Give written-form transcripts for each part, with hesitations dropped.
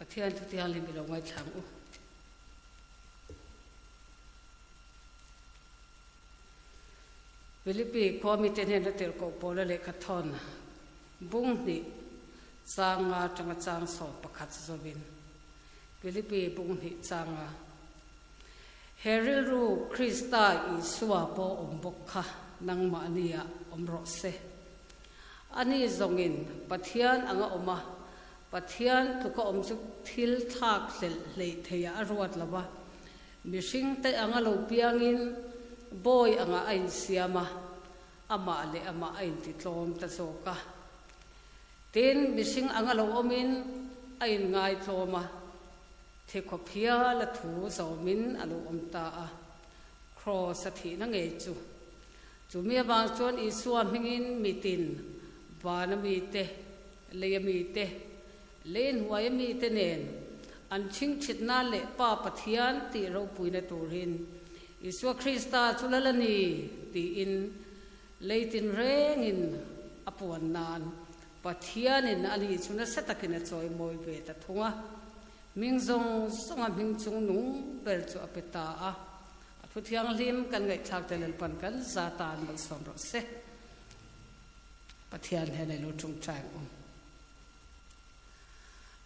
Pathian thu thianghlim i lo ngaithla ang u. Philippi khua mite hnena tirhkoh Paula lehkha thawn bung hnih changa atanga chang 11 zawin Philippi bung hnih changa He rilru Krista Isua pawh awm bawk kha nangmahnia awm rawh se. Ani zawngin Pathian anga awm a, Pathian tluka awm chu thil thlak hlelh hleih theiah a ruat lo va, mihringte anga lo piangin bawi angah a insiam a, amah leh amah a intitlawm ta zawk a. Tin, mihring anga lo awmin a inngaitlawm a, thikhawp hial a thu zawmin a lo awm ta a, Kraws a thihna ngei chu. Chumi avang chuan Isua hmingin mitin vana mite, Lei a mite, lei hnuai a mite nen an chhingchhitna leh Pa Pathian tih ropuina turin Isua Krista chu lal a ni tiin lei tinrengin a puan nan Pathianin a ni chu nasa takin a chawimawi ve ta thung a, hming zawng zawnga hming chung nung ber chu a pe ta a. A thu thianghlim kan ngaihthlak te Lalpan kan za tan malsawm rawh se. Pathian hian ilo tawngtai ang u.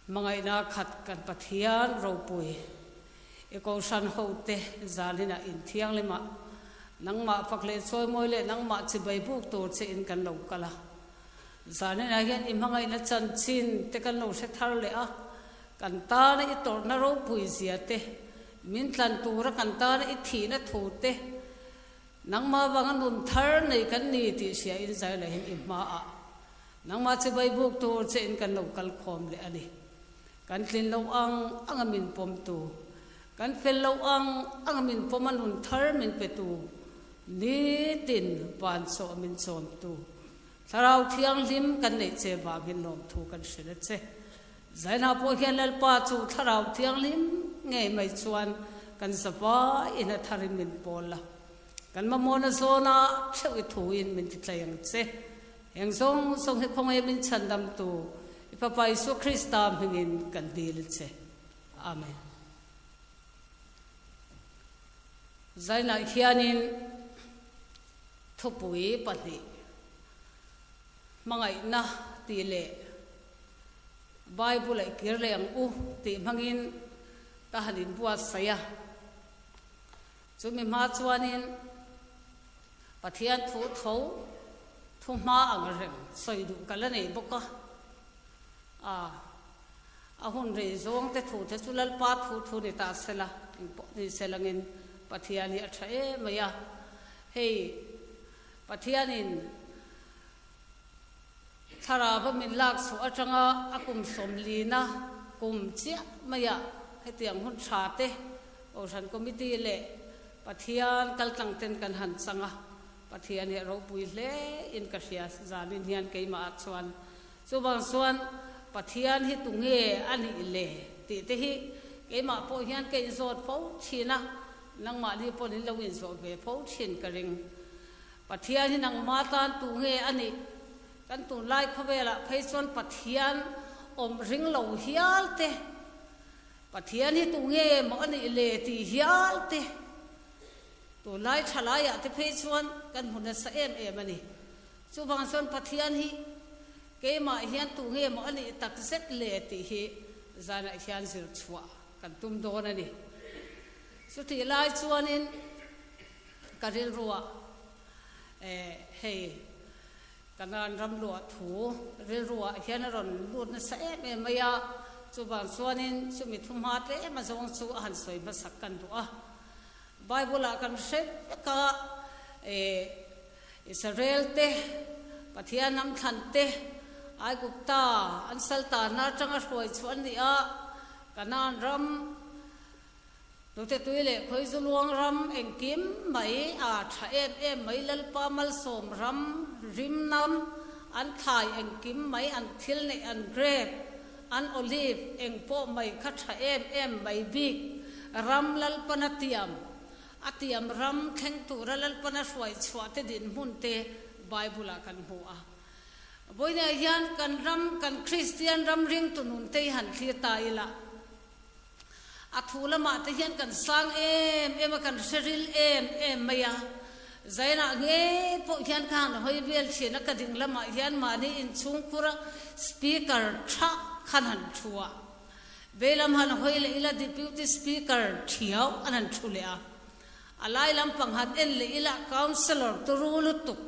Hmangaihna khat kan Pathian ropui i kohhran hote zaninah inthianghlimah nangmah fak leh chawimawi leh nangmah chibai buk tur che in kan lo kal a. Zaninah hian i hmangaihna chanchin te kan lo hre thar leh a, kan tana i tawrhna ropui zia te, min tlan tura kan tana i thihna thu te, Nangmah vanga nun thar nei kan ni tih hria in zai lehin i hmaah nangmah chibai buk tur che in kan lo kal khawm leh a ni. Kan tlin loh ang anga min pawmtu, kan fel loh ang anga min pawm a nun thar min petu, nitin vansawh min chawmtu Thlarau Thianghlim kan neih che vangin lawmthu kan hrilh a che. Zaina pawh hian Lalpa chu Thlarau Thianghlim ngei mai chuan kan zavaiin a tharin min pawl a, kan mamawhna zawna theuh i thuin min ti tlai ang che. Heng zawng zawng hi khawngaih min chhandamtu i Fapa Isua Krista hmingin kan dil che. Amen. Zainah hianin thupui pahnih, hmangaihna tih leh Bible a i kir leh ang u tih hmangin ka han inbuatsaih a. Chumi hma chuanin Pathian thu tho thu hma ang reng sawi duh ka la nei bawk a. A a hun rei zawng te thu te chu Lalpa thu thu ni ta sela, engpawh ni selangin Pathian hi a tha em mai a. Hei Pathianin Thlarauva min lak chhuah atanga a kum sawmlina kum chiah maiah hetiang hun tha te Kohhran Committee leh Pathian kaltlang ten kan han chang a, Pathian hi a ropui hle in ka hria zanin hian keimah ah chuan. Chuvang chuan Pathian hi tunge a nih le tih te hi keimah pawh hian ka inzawt fo thin a, nangmahni pawn in lo inzawt ve fo thin ka ring. Pathian hi nangmah tan tu nge a nih? Kan tunlai khawvelah phei chuan Pathian awm ring lo hial te, Pathian hi tu nge maw a nih le tih hial te, tunlai thalaiah te phei chuan kan hmu nasa em em a ni. Chuvang chuan Pathian hi keimah hian tu nge maw a nih tak zet le tih hi zanah hian zir chhuah kan tum dawn a ni. Chutih lai chuanin. Ka rilruah eh hei Kanan ram luah thu rilruah hian a rawn lut nasa em em mai a, chuvang chuanin chumi thu hma tlem a zawng chu a han sawi hmasak kan duh a. Bible-ah kan hre vek a, eh Israel te, Pathian hnam thlan te, Aigupta an saltana atanga hruai chhuah an ni a, Kanan ram, Hnute tui leh khawizu luang ram engkim mai a tha em em mai Lalpa malsawm ram rim nam an thlai engkim mai an thil neih an grape an olive engpawh mai kha tha em em mai bik ram Lalpana tiam a tiam ram thleng tura Lalpana hruai chhuah te dinhmun te Bible ah kan hmu a Vawiinah hian kan ram kan Kristian ram ringtu nun te hi han thlir ta ila. A thu lamah te hian kan sang em em a, kan hre ril em em mai a. Zainah ngei pawh hian ka han hawi vel thin a, ka ding lamah hian mahni inchhungkhura Speaker tha khan han thu a. Veilam han hawi leh ila Deputy Speaker thiau an han thu leh a. A lai lampang han en leh ila Councillor turu lutuk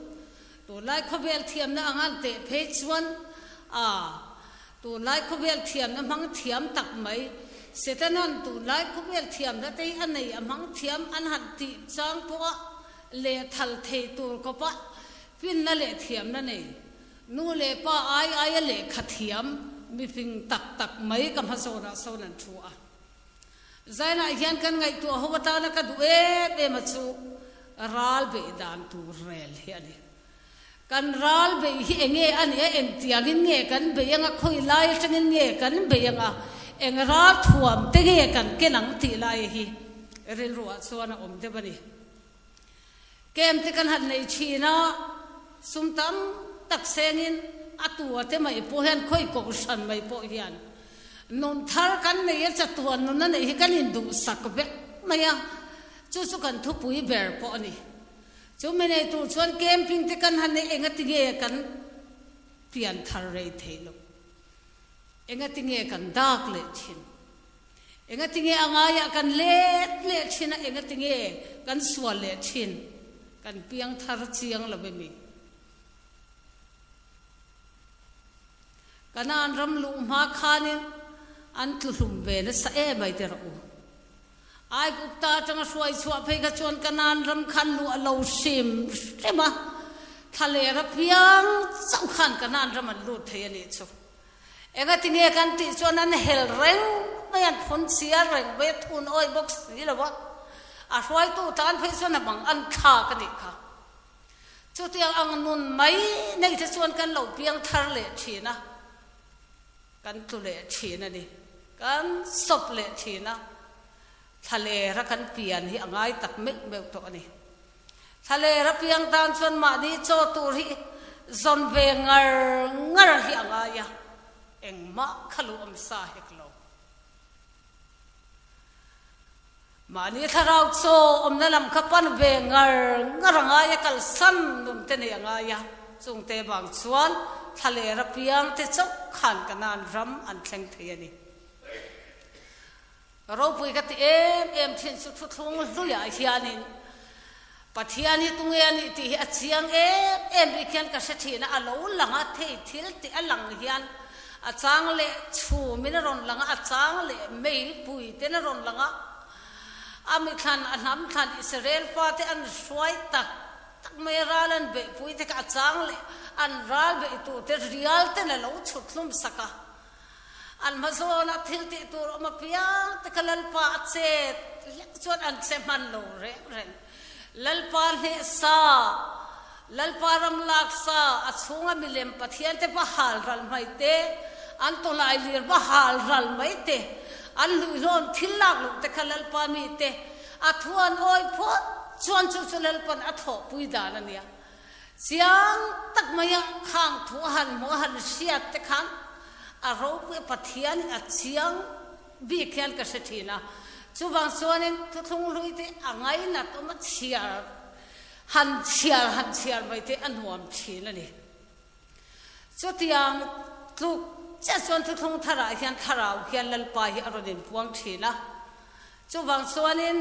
tunlai khawvel thiamna ang an teh phei chuan a tunlai khawvel thiamna hmang thiam tak mai Setanan tunlai khawvel thiamna te hi a nei a hmang thiam an han tih chang pawha lehthal thei tur khawpa finna leh thiamna nei Nu leh pa ai aia lehkha thiam mifing tak tak mai ka hmazawnah sawn an thu a. Zainah hian kan ngaihtuah ho atana ka duh em em a chu ral beih dan tur rel hi a ni. Kan ral beih hi enge a nih a, engtiangin nge kan beih anga, khawi lai atangin nge kan beih anga, eng ral thuam te nge kan ken ang tih lai hi rilruah chuan a awm deuh a ni. Camp te kan han nei thin a, sum tam tak sengin a tua te mai pawh hian khawi kohhran mai pawh hian nun thar kan nei a, chatuan nun a neih hi kan induhsak vek mai a, chu chu kan thupui ber pawh a ni. Chu mi nei tur chuan camping te kan han nei engati nge kan pian thar rei thei lo, engati nge kan dak leh thin. Engatinge a ngaiah kan let leh thin a, engatinge kan sual leh thin? Kan piang thar chiang lo emi? Kanaan ram luh hma khanin an tlu hlum ve nasa em ai te rawh u. Aigupta atanga hruai chhuah phei kha chuan Kanaan ram khan luh a lo hrim hrim a, thlalera piang chauh khan Kanaan ram an lut thei a nih chu. Engatinge kan tih chuan an hel reng mai, an phun chhia reng mai, a thun awih bawk si lo a, a hruaitu tan phei chuan a mang an thlak a nih kha. Chutiang ang nun mai nei te chuan kan lo piang thar leh thin a, kan tlu leh thin a ni, kan sawp leh thin a, thlalera kan pian hi a ngai tak meuh meuh tawh a ni. Thlalera piang tan chuan mahni chaw tur hi zawn ve ngar ngar hi a ngai a, engmah kha lu awm sa hek lo. Mahni thlarau chaw awmna lam kha pan ve ngar ngar a ngai a, kalsan nun te nei a ngai a, chungte vang chuan thlalera piang te chauh khan Kanaan ram an thleng thei a ni. Ropui ka ti em em thin chu thuthlung hluiah hianin Pathian hi tunge a nih tih hi a chiang em em bik hian ka hre thin a, a lo lang a, thei thil tih a lang hian a chang leh chhumin a rawn lang a, a chang leh meipui ten a rawn lang a, a mithlan a hnam thlan Israel fate an hruai tak tak mai a, ral an beihpui te kha a chang leh an ral beihtute rial ten a lo chhut hlum sak a. An hma zawnah thil tih tur awm apiang te kha Lalpa a chet hlek chuan an che hman lo reng reng. Lalpa hneh sa, Lalpa ram lak sa, a chhunga milem Pathian te va hal ral mai te, an tawlai lir va hal ral mai te, an luihlawn thil lak loh te kha Lalpa mi te a thu an awi phawt chuan chu chu Lalpan a thawhpui dan a nia. Chiang tak maia khang thu a han hmuh a han hriat te khan a ropui a Pathian in a chiang bik hian ka hre thin a. Chuvang chuanin thuthlung hlui te a ngainat awm a chhiar han chhiar han chhiar mai te a nuam thin a ni. Chutiang tluk chiah chuan thuthlung tharah hian thlarau hian Lalpa hi a rawn inpuang thin a. Chuvang chuanin.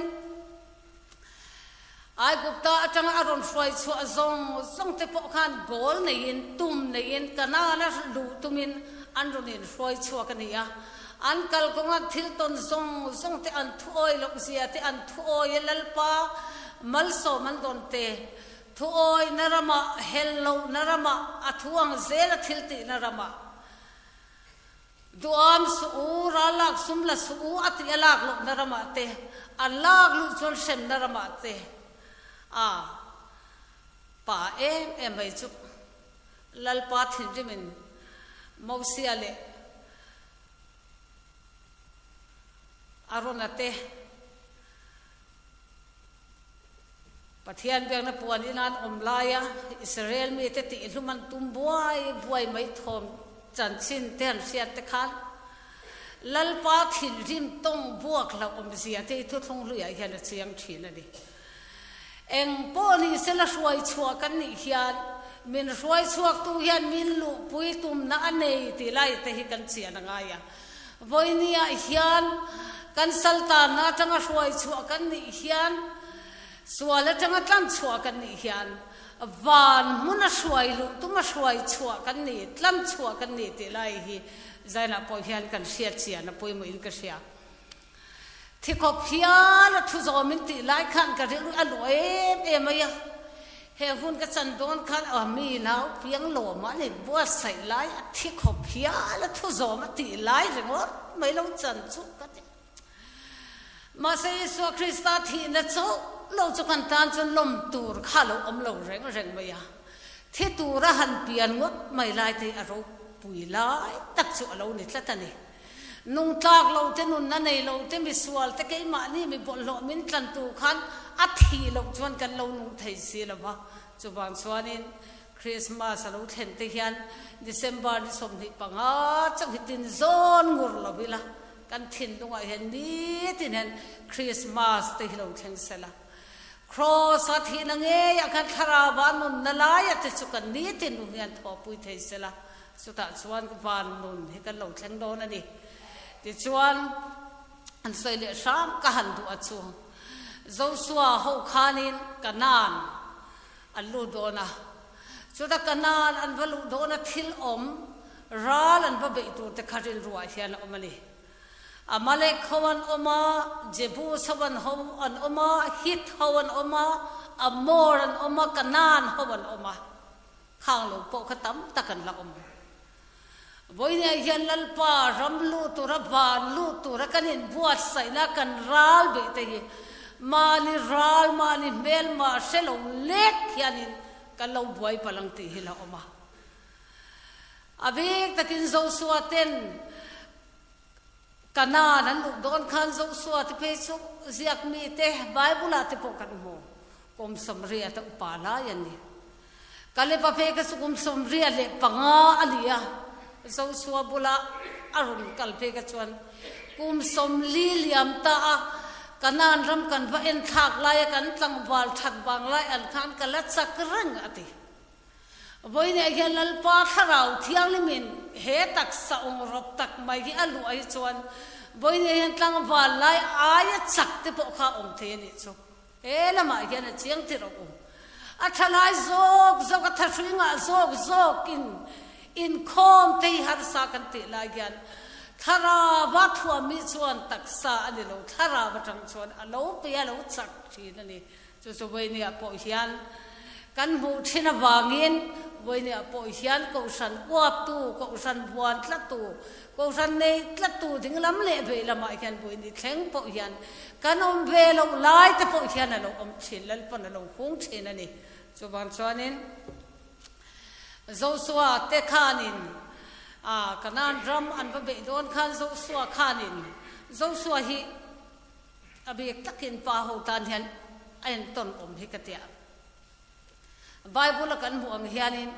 Aigupta atanga a rawn hruai chhuah zawng zawng te pawh khan goal neiin, tum neiin, Kanaan-a luh tumin an rawn inhruai chhuak a ni a. An kalkawnga thil tawn zawng zawng te, an thuawi loh zia te, an thuawi a Lalpa malsawm an dawn te, thuawina ramah, hel lohna ramah, a thu ang zela thil tihna ramah, Duham suh u, ral lak sum la suh u a tih a lak lohna ramah te, an lak luh chuan hremna ramah te a pa em em mai chu Lalpa thinrimin Mosia leh Arona te Pathian biakna puan ina an awm laia Israel mite tihhlum an tum buai buai mai thawm chanchin te han hriat te khan. Lalpa thinrim tawng buak hlauhawm zia te hi thuthlung hluiah hian a chiang thin a ni. Eng pawh ni sela hruai chhuah kan nih hian min hruai chhuaktu hian min luhpui tumna a nei tih lai te hi kan chian a ngai a. Vawinia hian kan saltanna atanga hruai chhuah kan nih hian sual atanga tlan chhuah kan nih hian van hmuna hruai luh tuma hruai chhuah kan ni, tlan chhuah kan ni tih lai hi zainah pawh hian kan hriat chian a pawimawhin ka hria. Thikhawp hial a thu zawm in tih lai khan ka rilru a luah em em mai a, he hun ka chan dawn khan a mi nau piang lawm a ni buatsaih lai a thikhawp hial a thu zawm a tih lai ringawt mai lo chan chu ka ti. Mahse Isua Krista thihna chauh lo chu kan tan chuan lawm tur kha lo awm lo reng reng mai a, thi tura han pian ngawt mai lai te hi a ropui lai tak chu a lo ni tlat a ni. Nung tlak lo te, nunna nei lo te, misual te, keimahni mi bawlhhlawh min tlantu khan a thih loh chuan kan lo nung thei si lo va. Chuvang chuanin Christmas a lo thlen te hian December ni 25 chauh hi tin zawn ngur lo ila, kan thinlungah hian nitin hian Christmas te hi lo thleng sela. Kraws a thihna ngeiah khan thlarau-a nunna laia te chu kan nitin nung hian thawhpui thei sela. Chutah chuan van nun hi kan lo thleng dawn a ni. Tichuan, an sawi leh hram ka han duh a chu. Joshua ho khanin Kanaan an lut dawn a. Chuta Kanaan an va luh dawn a thil awm, ral an va beih tur te kha rilruah hian a awm a ni. Amalek ho an awm a, Jebus ho an ho an awm a, Hit ho an awm a, Amor an awm a, Kanaan ho an awm a. Khang lo pawh kha tam tak an la awm. Vawinia hian Lalpa ram luh tura van luh tura kan inbuatsaihna kan ral beih te hi mahni ral mahni hmelma hre lo lek hianin kan lo buai palh ang tih hi la awm a. A bik takin Joshua ten Kanaan an luh dawn khan Joshua te phei chu ziak mite Bible-ah te pawh kan hmu. Kum 80 a upa lai an ni. Kaleba phei kha chu kum 85 a ni a, Joshua bula a rawn kal phei kha chuan kum 40 liam ta a Kanaan ram kan va en thlak laia kan tlangval that vang lai an khan ka la chak reng a ti. Vawiinah hian Lalpa Thlarau Thianghlimin he taksa awngrawp tak mai hi a luah hi chuan vawiinah hian tlangval lai aia chak te pawh kha a awm thei a nih chu. He lamah hian a chiang tir a awm. A thalai zawk zawk, a thahrui ngah zawk zawkin inkhawm te hi harsa kan tih lai hian Thlarau a thuammi chuan taksa a ni lo, Thlarau atang chuan a lo pei a, a lo chak thin a ni. Chu chu Vawinia pawh hian kan hmuh thin avangin Vawinia pawh hian Kohhran uaptu, Kohhran buan tlattu, Kohhran nei tlattu ding lam leh vei lamah hian Vawiini thleng pawh hian kan awm ve loh lai te pawh hian a lo awm thin, Lalpawn a lo hung thin a ni. Chuvang chuanin Joshua te khanin Kanaan ram an va beih dawn khan Joshua khanin Joshua hi A bik takin pa ho tan hian a entawn awm hi ka tia. Bible a kan hmuh ang hianin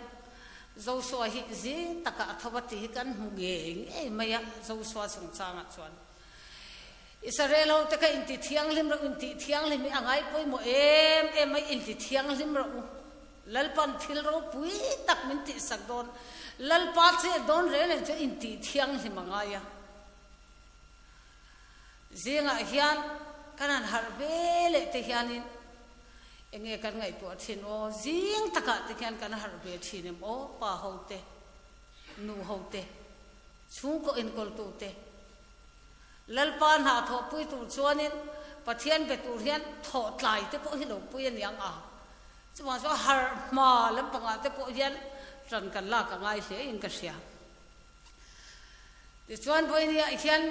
Joshua hi zing takah a tho a tih hi kan hmu ngei ngei mai a, Joshua chungchangah chuan. Israel ho te kha inti thianghlim rawh u, intih thianghlim hi a ngai pawimawh em em mai, inti thianghlim rawh u. Lalpan thil ropui tak min tihsak dawn, Lalpa chet dawn reng reng chuan intih thianghlim a ngai a. Zingah hian kan han harh ve leh te hianin eng nge kan ngaihtuah thin aw? Zing takah te hian kan harh ve thin em aw? Pa ho te, nu ho te, chhungkaw enkawltu te, Lalpa hna thawhpui tur chuanin Pathian be tur hian thawh tlai te pawh hi lo pui a niang a. Chuvang chuan harh hma lampangah te pawh hian ran kan lak a ngai hle in ka hria. Tichuan vawinia hian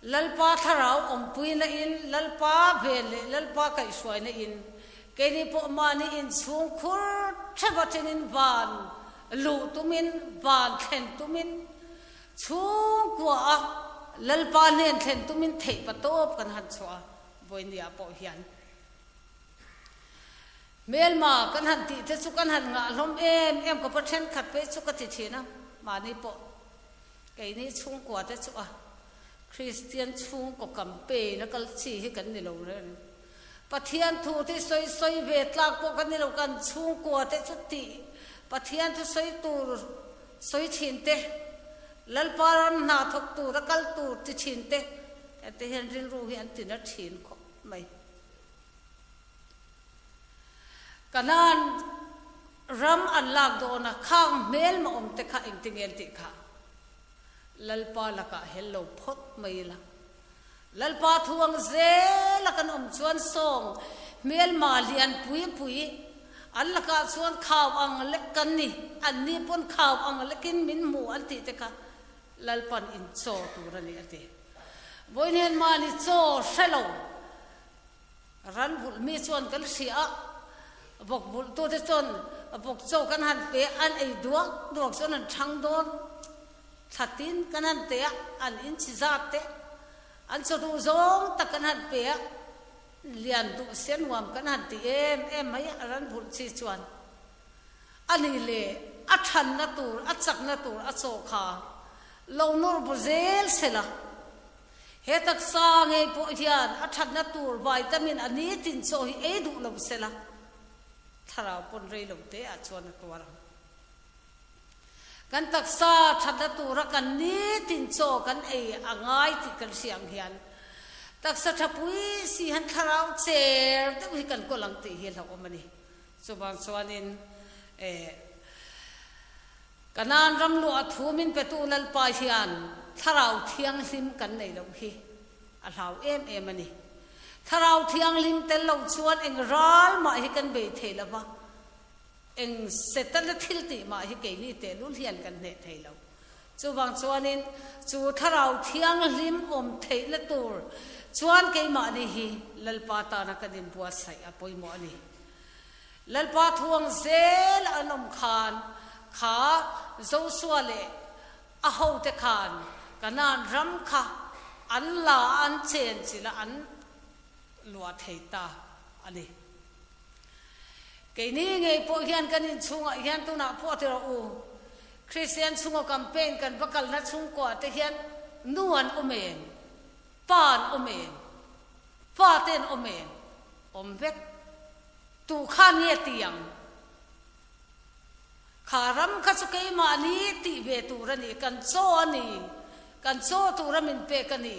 Lalpa thlarau awmpuina in, Lalpa vel leh Lalpa kaihhruaina in, keini pawh mahni inchhung khur theuh atangin van luh tumin, van thlen tumin, chhungkua a Lalpa hnen thlen tumin theih patawp kan han chhuah a, vawinia pawh hian. Hmelma kan han tih te chu kan han ngah hlawm em em khawp a, thenkhat phei chu ka ti thin a, mahni pawh keini chhungkua te chu a. Kristian chhungkaw campaign a kal chi hi kan ni lo reng. Pathian thu te sawi sawi ve tlak pawh kan ni lo, kan chhungkua te chu tih Pathian thu sawi tur sawi thin te, Lalpa ram hna thawk tur a kal tur ti thin te, hengte hian rilru hi an tina thin khawp mai. Kanaan ram an lak dawn a, khang hmelma awm te kha engtinge an tih kha? Lalpa lakah hel lo phawt mai ila. Lalpa thu ang zela kan awm chuan sawng hmelma lian pui pui an lakah chuan khau ang lek kan ni, anni pawn khau ang lekin min hmu an tih te kha Lalpan in chaw tur a ni a ti. Vawiin hian mahni chaw hre lo ran vulh mi chuan kan hria a, vawk vulh tute chuan vawk chaw kan han pe a, an ei duak duak chuan an thang dawn. Thla tin kan han pe a, an inchi zat te, an chaw duh zawng tak kan han pe a, lian duh sia nuam kan han ti em em mai a, ran vulh chi chuan a ni le a thanna tur, a chakna tur a chaw kha lo nawr bu zel sela. He taksa ngei pawh hian a thatna tur vitamin a nitin chaw hi ei duh lo sela, thlarau pawn rei lo te ah chuan a tuar ang. Kan taksa thatna tura kan nitin chaw kan ei a ngai tih kan hria ang hian taksa tha pui si hian thlarau cher deuh hi kan kawl ang tih hi a hlauhawm a ni. Chuvang chuanin eh Kanaan ram luah thu min petu Lalpa hian thlarau thianghlim kan nei loh hi a hlau em em a ni. Thlarau thianghlim tel lo chuan eng ral mah hi kan bei thei lo va. Eng Setana thil tih mah hi keini tehlul hian kan hneh thei lo. Chuvang chuanin chu Thlarau Thianghlim awm theihna tur chuan keimahni hi Lalpa tana kan inbuatsaih a pawimawh a ni. Lalpa thuang zel an awm khan kha Josua leh a hote khan Kanaan ram kha an la a an chenchilh a an luah thei ta a ni. Keini ngei pawh hian kan inchhungah hian tunah pawh ti rawh u, Kristian chhunga campaign kan va kalna chhungkuah te hian nu an awm em, pa an awm em, fa te an awm em, awm vek. Tu khan nge ti ang? Kha ram kha chu keimahni tih ve tur a ni, kan chaw a ni, kan chaw tura min pek a ni.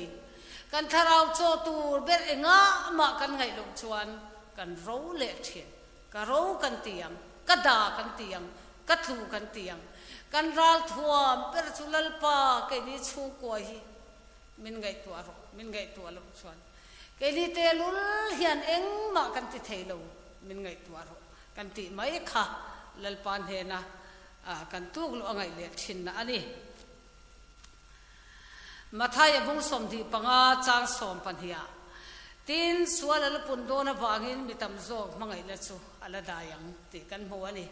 Kan thlarau chaw tur ber engah mah kan ngaih loh chuan kan ro leh thin. Ka ro kan ti ang, ka da kan ti ang, ka tlu kan ti ang. Kan ral thuam ber chu Lalpa keini chhungkua hi min ngaihtuah rawh, min ngaihtuah loh chuan keini tehlul hian engmah kan ti thei lo, min ngaihtuah rawh. Kan tih mai kha Lalpa hnena kan tuk luh a ngaih leh thinna a ni. Mathaia bung 25 chang 12 Tin, sual a la pun dawn avangin mi tam zawk hmangaihna chu a la dai ang tih kan hmu a ni.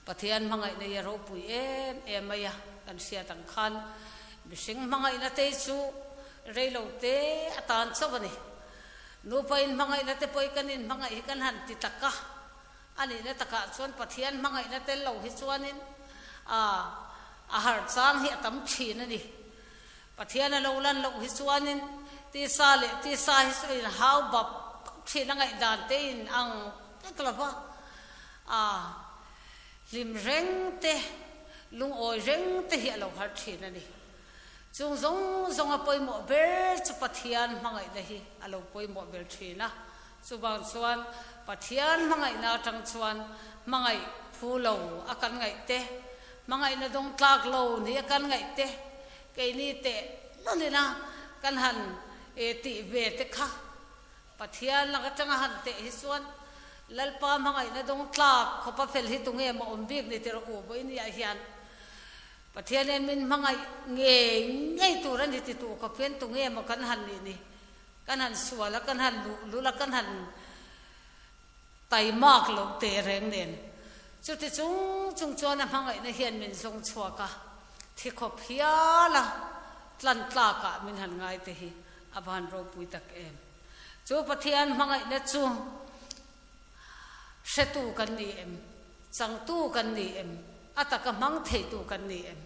Pathian hmangaihna hi a ropui em em mai a, kan hriat ang khan mihring hmangaihna te chu rei lo te atan chauh a ni. Nupa inhmangaihna te pawh hi kan inhmangaih hi kan han ti tak a, a nihna takah chuan Pathian hmangaihna tel lo hi chuanin a a harh chang hi a tam thin a ni. Pathian a lo lan loh hi chuanin tisa leh tisa hi chu a inhau bap bap thin a, ngaihdan te in ang vek lo va, a hlim reng te, lungawi reng te hi a lo harh thin a ni. Chung zawng zawnga pawimawh ber chu Pathian hmangaihna hi a lo pawimawh ber thin a. Chuvang chuan Pathian hmangaihna atang chuan hmangaih phu lo a kan ngaih te, hmangaihna dawng tlak lo ni a kan ngaih te, keini teh lawlina kan han tih ve te kha Pathian lak atanga han teh hi chuan Lalpa hmangaihna dawng tlak khawpa fel hi tunge maw awm bik ni tirh u vawinia hian Pathian hian min hmangaih ngei ngei tur a ni ti tu khawp hian tunge maw kan han nih ni? Kan han sual a, kan han luh lul a, kan han taimak loh teh reng nen. Chuti chung chung chuan a hmangaihna hian min zawng chhuak a, thi khawp hial a tlan tlakah min han ngai te hi a va han ropui tak em. Chu Pathian hmangaihna chu hretu kan ni em? Changtu kan ni em? A taka hmang theitu kan ni em?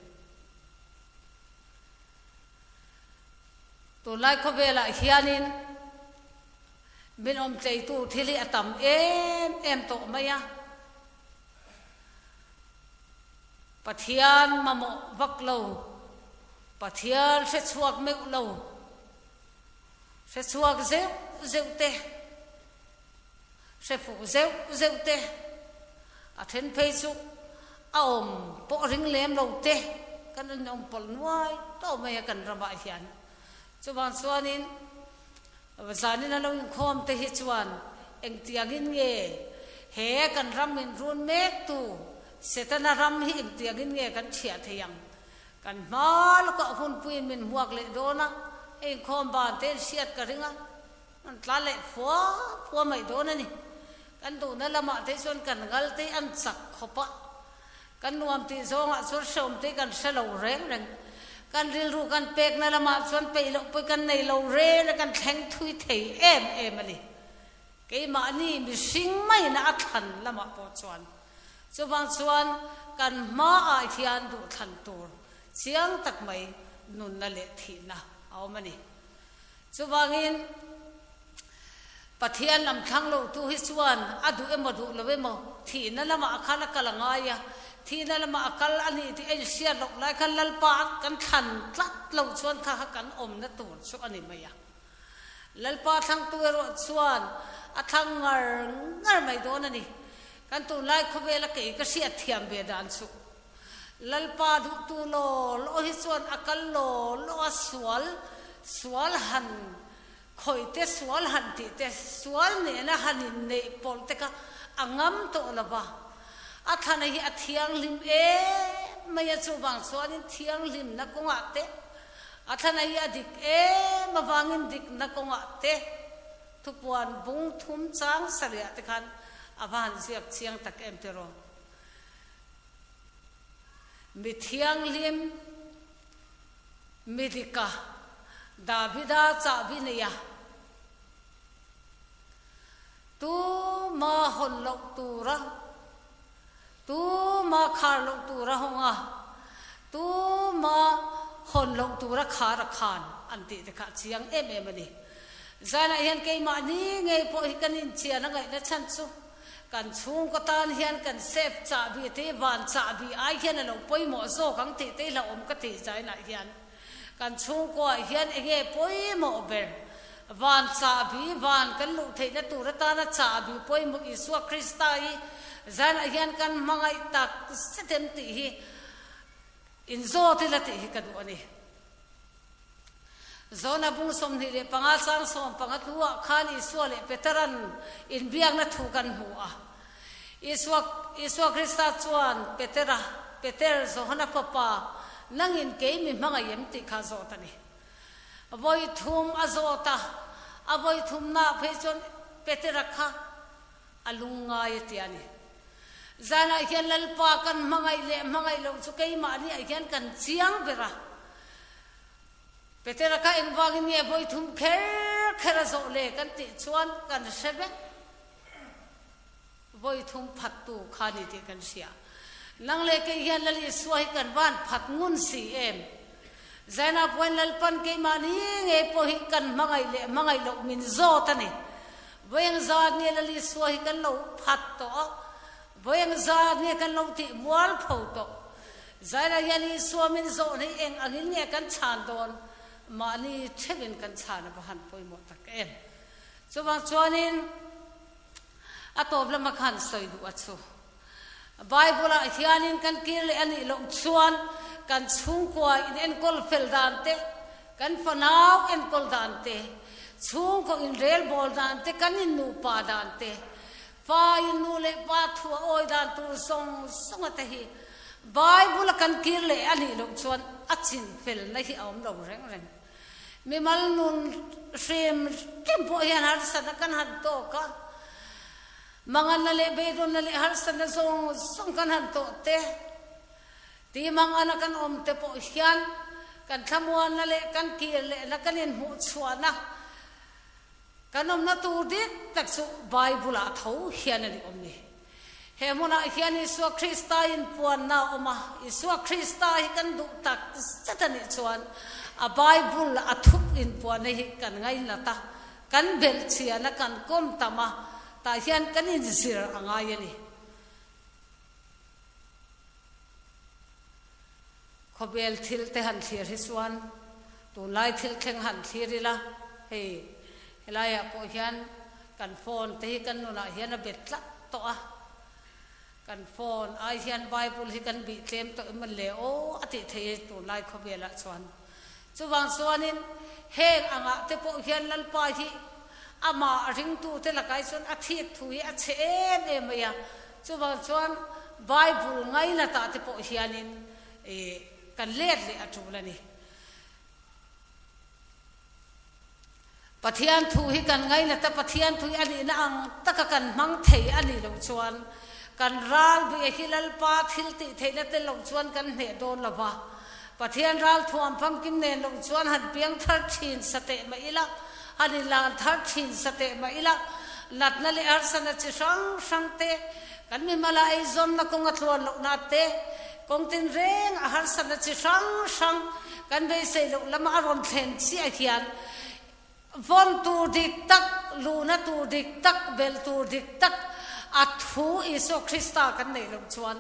Tunlai khawvelah hianin min awmtleitu thil hi a tam em em tawh mai a. Pathian mamawh vak lo, Pathian hrechhuak meuh lo, hrechhuak zeuh zeuh te, hre fuh zeuh zeuh te, a then phei chu a awm pawh ring lem lo te kan inawm pawlh nuai tawh mai a kan ramah hian. Chuvang chuanin zanin a lo inkhawm te hi chuan engtiangin nge he kan ram min run mek tu Setana ram hi engtiangin nge kan chhiah thei ang? Kan hma lawkah hunpuiin min hmuak leh dawn a, hei inkhawm ban te in hriat ka ring a. An tla leh fua fua mai dawn a ni. Kan duhna lamah te chuan kan ngal te an chak khawp a, kan nuam tih zawngah chuan hreawm te kan hre lo reng reng. Kan rilru kan pekna lamah chuan peih loh pawh kan nei lo reng a, kan thleng thui thei em em a ni. Keimahni mihring maina a thlan lamah pawh chuan. Chuvang chuan kan hmaah hian duhthlan tur chiang tak mai nunna leh thihna a awm a ni. Chuvangin, Pathian lam thlang lotu hi chuan a duh emaw duh lo emaw thihna lamah a khan a kal a ngai a, thihna lamah a kal a nih tih a inhriat loh lai khan Lalpa kan thlan tlat lo chuan kha kha kan awmna tur chu a ni mai a. Lalpa thlangtu erawh chuan a thlang ngar ngar mai dawn a ni. Kan tunlai khawvela kei ka hriat thiam ve dan chu Lalpa duhtu law law hi chuan a kal law law a, sual sual han khawih te, sual han tih te, sual nena han inneih pawlh te kha a ngam tawh lo va. A thlana hi a thianghlim em mai a, chuvang chuanin thianghlimna kawngah te, a thlana hi a dik em avangin dikna kawngah te, thupuan bung thum chang sarih ah te khan a va han ziak chiang tak em tiraw. Mi thianghlim, mi dika, Davida chahbi nei a, tuma hawn loh tura, tuma khar loh tura hawng a, tuma hawn loh tura khar a khan an tih te kha a chiang em em a ni. Zanah hian keimahni ngei pawh hi kan inchian a ngaihna chhan chu Kan chhungkaw tan hian kan safe chahbi te van chahbi ai hian a lo pawimawh zawk ang tih te hi hlauhawm ka ti China hian kan chhungkaw ah hian enge pawimawh ber van chahbi van kan luh theihna tur atana chahbi pawimawh Isua Krista hi China hian kan hmangaih tak zet em tih hi inzawt ila tih hi ka duh a ni. Zona bung 25 chang 15 hnuah khan Isua leh Petera'n inbiakna thu kan hmu a. Isua, Isua Krista chuan Petera, Peter, Johana fapa, nangin kei mi hmangaih em tih kha a zawt a ni. Vawi thum a zawt a, a vawi thumnaah phei chuan Petera kha a lungngai a ti a ni. Zanah hian Lalpa kan hmangaih leh hmangaih loh chu keimahniah hian kan chiang ber a. Petera kha engvangin nge vawi thum kher kher a zawh le kan tih chuan kan hre vek. Vawi thum phattu kha ni tih kan hria. Nang leh kei hian Lal Isua hi kan van phat ngun si em? Zaina puan Lalpan keimahni ngei pawh hi kan hmangaih leh hmangaih loh min zawt a ni. Vawi engzat nge Lal Isua hi kan lo phat tawh a, vawi engzat nge kan lo tih mual pho tawh? Zaina hian Isua min zawh hi eng angin nge kan chhan dawn? Mahni theuhin kan chhan a va han pawimawh tak em? Chuvang chuanin a tawp lama khan sawi duh a chu. Bible-ah hianin kan kir leh a nih loh chuan kan chhungkua inenkawl fel dan te, kan fanau enkawl dan te, chhungkaw inrelbawl dan te, kan innupa dan te, fa in nu leh pa thu a awi dan tur zawng zawnga te hi Bible-a kan kir leh a nih loh chuan a chin felna hi a awm lo reng reng. Mimal nun hrim hrim pawh hian harsatna kan han tawk a. Manganna leh beidawnna leh harsatna zawng zawng kan han tawh te, ti mangana kan awm te pawh hian kan thlamuanna leh kan kir lehna kan inhmuh chhuahna kan awmna tur dik tak chu Bible-ah tho hian a ni awm ni. He hmunah hian Isua Krista inpuanna a awm a, Isua Krista hi kan duh tak zet a nih chuan. A Bible a thup inpuahna hi kan ngainat a, kan belhchian a, kan kawm tam a, tah hian kan inzir a ngai a ni. Khawvel thil te han thlir hi chuan tunlai thil thleng han thlir ila, hei helaiah pawh hian kan phone te hi kan nunah hian a bet tlat tawh a, kan phone ai hian Bible hi kan bih tlem tawh em le aw a tih theih e tunlai khawvelah chuan. Chuvang chuanin heng angah te pawh hian Lalpa hi amah ringtute lakah hi chuan a thik thu hi a chhe em em mai a, Chuvang chuan Bible ngainatah te pawh hianin kan let leh a tul a ni. Pathian thu hi kan ngainat a, Pathian thu hi a nihna ang taka kan hmang thei a nih loh chuan kan ral bia hi Lalpa thil tih theihna tel loh chuan kan hneh dawn lo va. Pathian ral thuam famkim nen loh chuan han piang thar thin sa teh mah ila, han inlan thar thin sa teh mah ila, natna leh harsatna chi hrang hrang te, kan mimala eizawnna kawnga tluan lohna te, kawng tinreng a harsatna chi hrang hrang kan beisei loh lama a rawn thlen chiah hian vawn tur dik tak, luhna tur dik tak, belh tur dik tak a thu Isua Krista kan neih loh chuan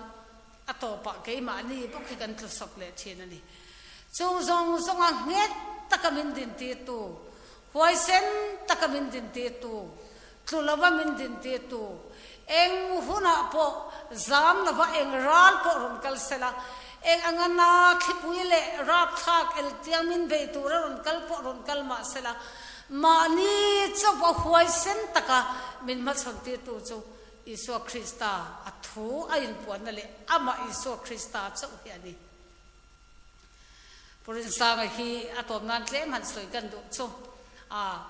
A tawpah keimahni bawk hi kan tlu sawk leh thin a ni. Chung zawng zawnga nghet taka min dintirtu, huaisen taka min dintirtu, tlu lova min dintirtu, eng hunah pawh zam lova eng ral pawh rawn kal sela, eng anga na thlipui leh rapthlak eltiang min bei tura rawn kal pawh rawn kal mah sela, mahni chauha huaisen taka min hmachhawntirtu chu Isua Krista a thu a inpuanna leh amah Isua Krista chauh hi a ni. Pu Rinsanga hi a tawp nan tlem han sawi kan duh chu a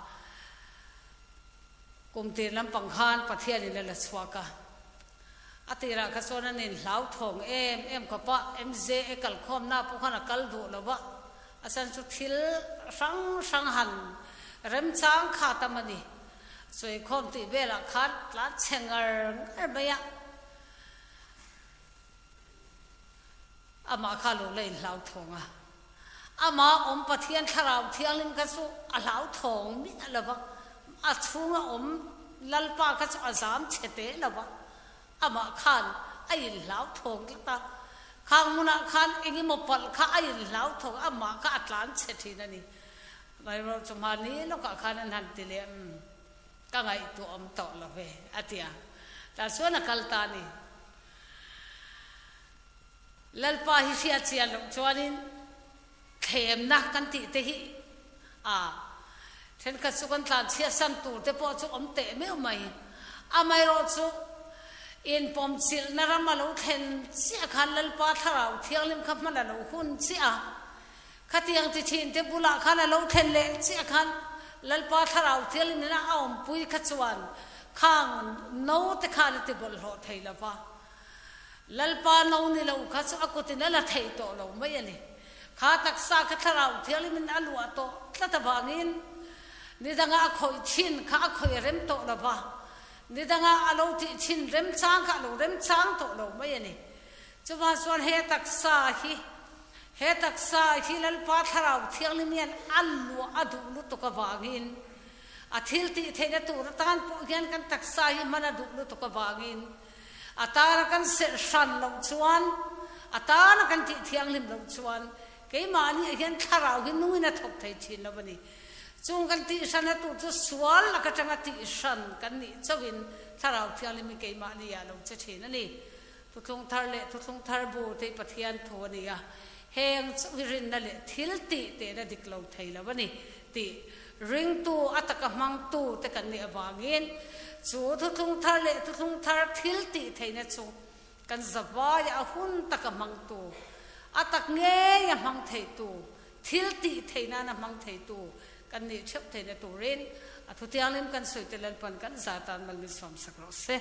kum tir lampang khan Pathianin a la chhuak a. A tirah kha chuan an inhlauthawng em em khawp a, MJA kalkhawmna pawh khan a kal duh lo va, a chhan chu thil hrang hrang han remchang kha tam a ni. Sawikhawm tih velah khan tlan chhe ngar ngar mai a, amah kha lo la inhlauthawng a. Amah awm Pathian Thlarau Thianghlim kha chu a hlauthawng miah lo va, a chhunga awm Lalpa kha chu a zam chhe teh lo va, amah khan a inhlauthawng tlat a. Khang hmunah khan eng emaw palh kha a inhlauthawng, amah kha a tlan chhe thin a ni. Vairawh chu mahni lawkah khan an han ti leh, Umm, ka ngaihtuah awm tawh lo ve, a ti a. Tah chuan a kal ta a ni. Lalpa hi hriat chian loh chuanin thlemna kan tih te hi a thenkhat chu kan tlanchhiat san tur te pawh chu awm teh meuh mai. Amaherawh chu inpawmchilhna ram a lo thlen chiah khan Lalpa Thlarau Thianghlim kha hman a lo hun chiah a. Khatiang ti thin te bulah khan a lo thlen leh chiah khan Lalpa Thlarau Thianghlim nena a awmpui kha chuan khang no te khan a ti bawlhhlawh thei lo va. Lalpa no ni lo kha chu a kutin a la thei tawh lo mai a ni. Kha taksa kha Thlarau Thianghlimin a luah tawh tlat avangin nidanga a khawih thin kha a khawih rem tawh lo va, nidanga a lo tih thin remchang kha a lo remchang tawh lo mai a ni. Chuvang chuan he taksa hi He taksa hi Lalpa Thlarau Thianghlim hian a luah a duh lutuk avangin, a thil tih theihna tur atan pawh hian kan taksa hi hman a duh lutuk avangin, a tana kan serh hran loh chuan, a tana kan tih thianghlim loh chuan keimahni ah hian Thlarau hi nungin a thawk thei thin lo a ni. Chung kan tih hranna tur chu sual lak atanga tih hran kan nih chauhin Thlarau Thianghlim hi keimahni ah a lo che thin a ni. Thuthlung thar leh thuthlung thar bu te hi Pathian thu a ni a, heng chu hi rinna leh thil tih tehna dik lo thei lo a ni tih ringtu a taka hmangtu te kan nih avangin chu thuthlung thar leh thuthlung thar thil tih theihna chu kan zavaia a hun taka hmangtu, a tak ngeia hmang theitu, thil tih theih nana hmang theitu kan nih theuh theihna turin a thutianghlim kan sawi te Lalpan kan zatan mal min sawmsak rawh se.